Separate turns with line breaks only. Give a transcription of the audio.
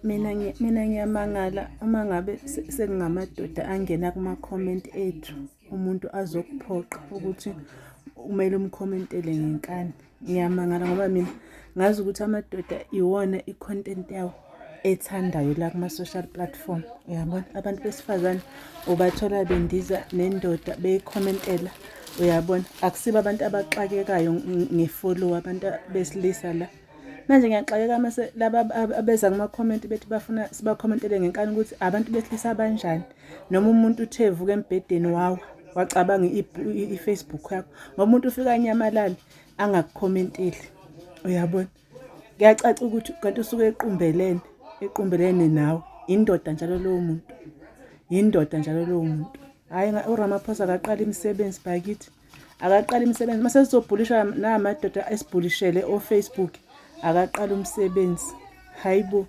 Mina ngiyamangala uma ngabe sekungamadoda angena kuma-comment ethu, umuntu azokuphoqa ukuthi kumele umkhomentele ngenkani. Ngiyamangala ngoba mina ngazi ukuthi amadoda iwona i-content yawo ethandayo la kuma-social platform, uyabona? Abantu besifazane ubathola bendiza nendoda beyikhomentela, uyabona? Akusibo abantu abaxakekayo nge-follow abantu besilisa la. Manje ngiyaxakeka mase laba abeza kuma-comment bethi bafuna sibakhomentele ngenkani ukuthi abantu besilisa abanjani. Noma umuntu uthe evuka embhedeni wawa wacabanga i-Facebook yakho. Ngoba umuntu ufika anyamalale angakukhomenteli, uyabona? Kuyacaca ukuthi kanti usuke equmbelene, equmbelene nawe. Indoda njalo lowo muntu. Yindoda njalo lowo muntu. Hhayi uRamaphosa akaqale imisebenzi bakithi. Akaqale imisebenzi. Mase sizobhulisha namadoda esibhulishele o-Facebook, akaqale umsebenzi. Hhayi bo.